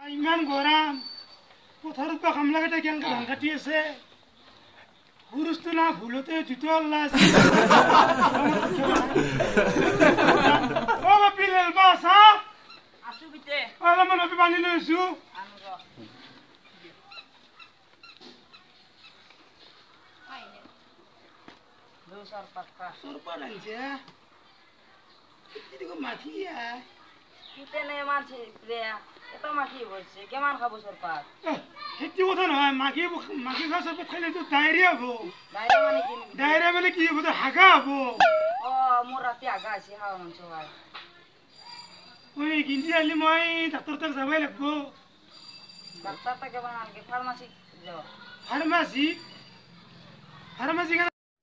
ইমান গৰম পথাৰত বা কামলা কেইটা কেনেকে ধান কাটি আছে। সুৰুজটো না ভুলতে জোতা ওলাই আছে। অ বাপি লেলবা আছা? আছো বিতে। অলপমান বাপি পানী লৈ আহিছো। চৰপাত আনিছে মাখি। কিমান খাব চৰপাত? সেইটো কথা নহয়, মাখি মাখি খোৱা চৰপাত খালেতো ডায়েৰিয়া হ'ব। ডায়েৰিয়া মানে কি হ'ব? হাগা হ'ব। অ মোৰ ৰাতি হাগা হৈছে হাঁহ মাংস খাই। ঐ গিঞ্জি আনিলি মই ডাক্তৰ তাক যাবই লাগিব। ডাক্তৰ তাক যাব নালাগে, ফাৰ্মাচীত যাওঁ। ফাৰ্মাচী? ফাৰ্মাচী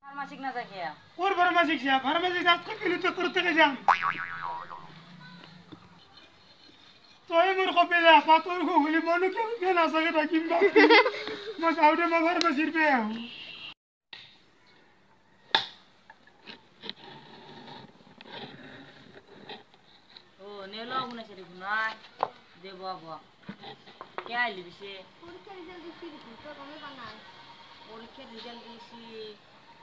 ফাৰ্মাচীক নাযায় কিয়া? ক'ৰ ফাৰ্মাচীক যা? ফাৰ্মাচী তাতকৈ পেলু ডাক্তৰ তাকে যাম। তই মোৰ কপিলা পাতৰ ঘুগুলি মইনো কেনেকে নাচাকে থাকিম? মই যাওঁতে মই ফাৰ্মাচীৰ পৰা আহোঁ। পৰীক্ষাৰ ৰিজাল্ট দিছি,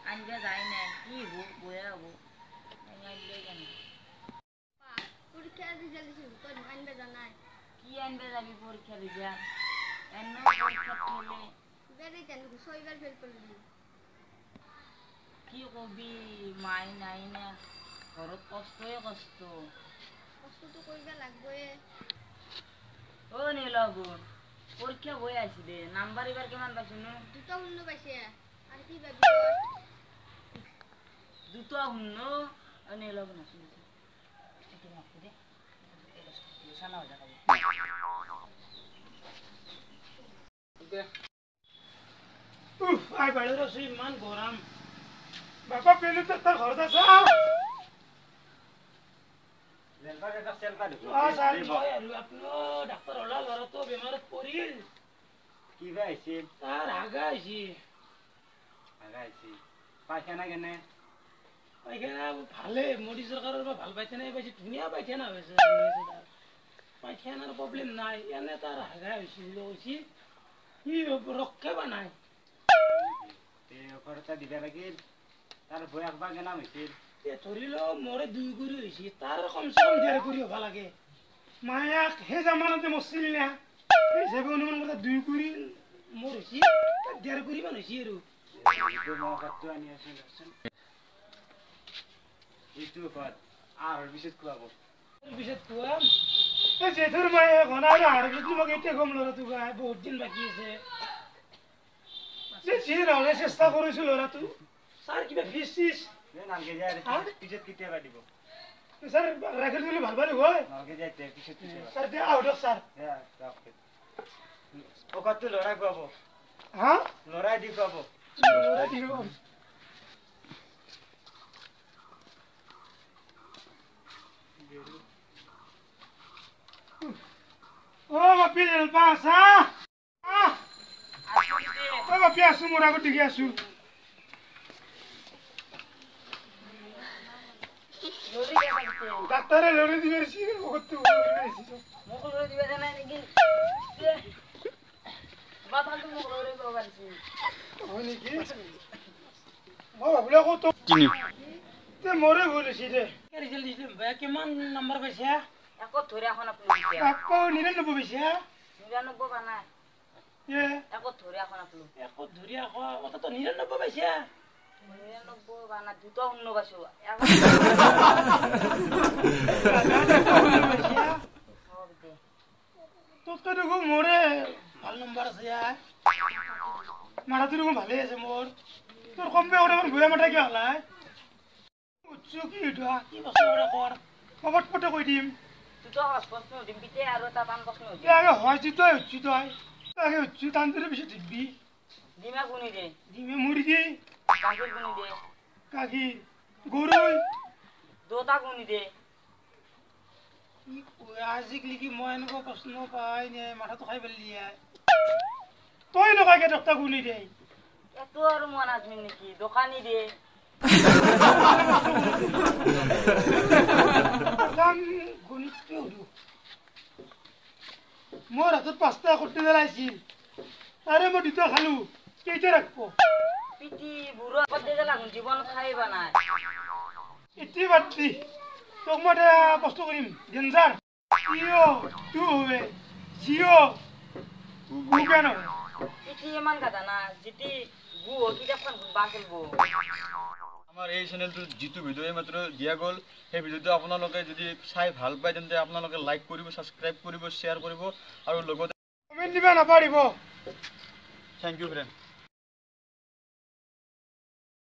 আনিব যায় নাই। কি হ'ব, বয়া হ'ব। পৰীক্ষাৰ ৰিজাল্ট দিছি, তই আনিব জানাই? কি আনিব যাবি পৰীক্ষাৰ ৰিজাল্ট? এনে পৰীক্ষাত ফেলে ছয়বাৰ ফেইল কৰিলি। কি কবি, মাই নাই না ঘৰত, কষ্টই কষ্ট। কষ্টটো কৰিব লাগবয়ে। অ নীলগুণ, পৰীক্ষা বৈ আহিছে দে, নাম্বাৰ এইবাৰ কিমান পাইছো নো? 2-0 পাইছে। আৰু কি পাবি? 2-0। অ নীলগুণ আছো দে, চানা ভাজা খাব। উফ, আই বাহিৰত আছো, ইমান গৰম। বাপা পেলু তাৰ ঘৰত আছা? ডাক্তৰ ওলা, ল'ৰাটো বেমাৰত পৰিল। কিবা হৈছিল? তাৰ হাগা হৈছে। হাগা হৈছে? পায়খানা কেনে? পায়খানা ভালে। মোদী চৰকাৰৰ পৰা ভাল পায়খানাই পাইছে, ধুনীয়া পায়খানা হৈছে তাৰ। পায়খানাৰ প্ৰব্লেম নাই। এনে তাৰ হাগা হৈছিল কৈছি, সি ৰক্ষা বা নাই। ঔষধ এটা দিবা লাগিল। তাৰ বয়স বা কেনে হৈছিল? ধৰি লওক মোৰে 2 কুৰি হৈছে, তাৰ কমচে কম 1.5 কুৰি হ'ব লাগে। মায়াক সেই জামানাতে মৰছিল না, সেই হিচাপে অনুমান কৰোঁতে 2 কুৰি মোৰ হৈছে, 1.5 কুৰি মান হৈছে। আৰু আনি আছো, এইটো ঔষধ আহাৰ পিছত খুৱাব। পিছত খুৱাম। এই জেঠুৰ মায়ে ঘনা আৰু আহাৰ পিছত মোক এতিয়া গম ল'ৰাটো গাই বহুত দিন বাকী আছে। যি নহ'লে চেষ্টা কৰিছোঁ ল'ৰাটো। ছাৰ কিবা ফিজ চিজ? নালগে যায়, পিছত কেতিয়াবা দিব। ছাৰ ৰাখি দিলে ভাল পালো হয়। নালগে যায়, পিছত কেতিয়াবা। ছাৰ দে আহো দিয়ক ছাৰ। ঔষধটো ল'ৰাই খুৱাব। হা, ল'ৰাই দি খুৱাব। ল'ৰাই দি খুৱাব। অ বাপি ৰেলপা আছা? অ বাপি আছো, মোৰ আগত দেখি আছো। ডাক্তাৰে লৰি দিবে। মোক লৰি দিবা নাই নেকি? হয় নেকি? মই ভাবিলো আকৌ মোৰে ভুল হৈছে দে। ৰিজাল্ট দিছিলে, কিমান নাম্বাৰ পাইছে? একত ধৰি এখন আপলো। আকৌ 99 পাইছে? 99 পা নাই, একত ধৰি এখন আপলো। একত ধৰি আকৌ অত 99 পাইছে? 99 বা না, 2-0 পাইছো। তোতকৈ দেখোন মোৰে ভাল নম্বৰ আছে। মাথাটো দেখোন ভালেই আছে মোৰ। তোৰ কম বেয়া কৰি বয়া মাথা কিয় হলাই? উঠছো কি কি বস্তু কৰ, মই পটপটে কৈ দিম। হয়, তই উঠছি, তই আগে উঠছি, টানটোৰে পিছত দিবি। ডিমা কোনি দে? ডিমে মুৰ্গী। গাখীৰ কোনি দে? গাখীৰ গৰুই। দুটা কোনি দে? কি আজিকালি মই এনেকুৱা প্ৰশ্ন পাই নে, মাথাটো খাই পেলি। তই নকয় দহটা গুণি দে। এটো আৰু মই নাজানিম নেকি? দোকানী দে। গণিতটো সুধো। মোৰ হাতত 5টা কুৰ্তি পেলাইছিল, তাৰে মই 2টা খালো, কেইটা ৰাখব? পিটি বুঢ়া লাগুন জীৱনত খাই নাই। এতিয়া বাদ দি, তোক মই এটা বস্তু কৰিম ডেঞ্জাৰ। ইঅ তু হবে জিঅ গু কেন নহয়? পিটি ইমান গাধা না, যিটি গু কিতাপখন বা চলব। আমাৰ এই চেনেলটোত যিটো ভিডিঅ' এইমাত্ৰ দিয়া গ'ল, সেই ভিডিঅ'টো আপোনালোকে যদি চাই ভাল পায়, তেন্তে আপোনালোকে লাইক কৰিব, ছাবস্ক্ৰাইব কৰিব, শ্বেয়াৰ কৰিব আৰু লগতে কমেণ্ট দিব নাপাহৰিব। Thank you friend.